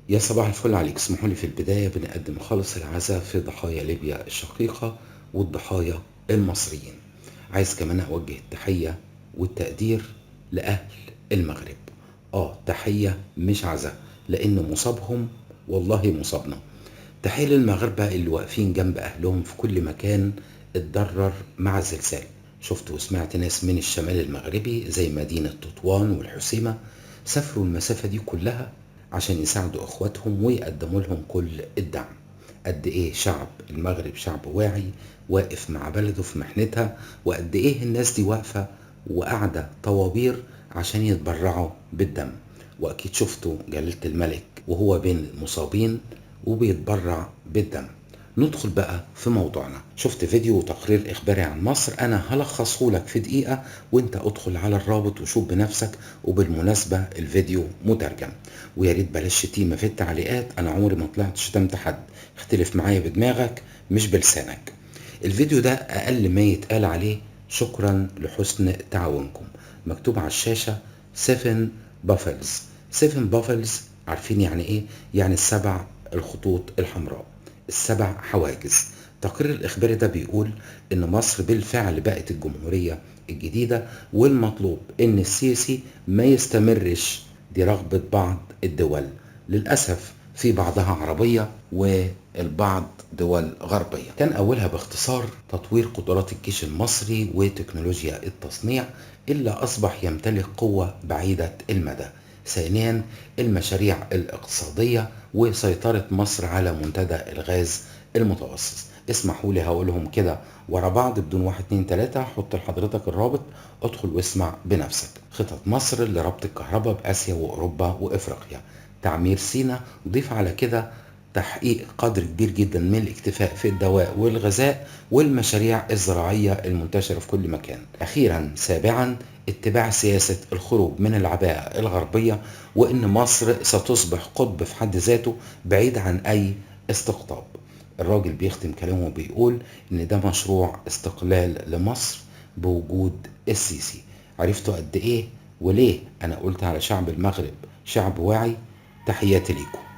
يا صباح الفل عليك. اسمحوا لي في البداية بنقدم خالص العزاء في ضحايا ليبيا الشقيقة والضحايا المصريين. عايز كمان أوجه التحية والتقدير لأهل المغرب. تحية مش عزاء، لأن مصابهم والله مصابنا. تحية للمغاربة اللي واقفين جنب أهلهم في كل مكان اتضرر مع الزلزال. شفت وسمعت ناس من الشمال المغربي زي مدينة تطوان والحسيمة سافروا المسافة دي كلها عشان يساعدوا اخواتهم ويقدموا لهم كل الدعم. قد ايه شعب المغرب شعب واعي واقف مع بلده في محنتها، وقد ايه الناس دي واقفة وقاعدة طوابير عشان يتبرعوا بالدم. واكيد شفتوا جلالة الملك وهو بين المصابين وبيتبرع بالدم. ندخل بقى في موضوعنا. شفت فيديو وتقرير إخباري عن مصر، أنا هلخصه لك في دقيقة وانت ادخل على الرابط وشوف بنفسك. وبالمناسبة الفيديو مترجم، ويا ريت بلاش شتيمة في التعليقات، أنا عمري ما طلعت شتمت حد. اختلف معايا بدماغك مش بلسانك. الفيديو ده أقل ما يتقال عليه شكرا لحسن تعاونكم. مكتوب على الشاشة 7 buffles. 7 buffles عارفين يعني ايه؟ يعني السبع الخطوط الحمراء، السبع حواجز. التقرير الإخباري ده بيقول إن مصر بالفعل بقت الجمهورية الجديدة، والمطلوب إن السيسي ما يستمرش. دي رغبة بعض الدول، للأسف في بعضها عربية والبعض دول غربية. كان أولها باختصار تطوير قدرات الجيش المصري وتكنولوجيا التصنيع اللي أصبح يمتلك قوة بعيدة المدى. ثانيا المشاريع الاقتصادية وسيطرة مصر على منتدى الغاز المتوسط. اسمحوا لي هقولهم كده ورا بعض بدون 1 2 3. حط لحضرتك الرابط، ادخل واسمع بنفسك. خطط مصر لربط الكهرباء بآسيا وأوروبا وإفريقيا، تعمير سيناء، ضيف على كده تحقيق قدر كبير جدا من الاكتفاء في الدواء والغذاء والمشاريع الزراعية المنتشرة في كل مكان. أخيرا سابعا اتباع سياسة الخروج من العباءة الغربية، وإن مصر ستصبح قطب في حد ذاته بعيد عن أي استقطاب. الراجل بيختم كلامه وبيقول إن ده مشروع استقلال لمصر بوجود السيسي. عرفتوا قد إيه وليه أنا قلت على شعب المغرب شعب واعي؟ تحياتي ليكم.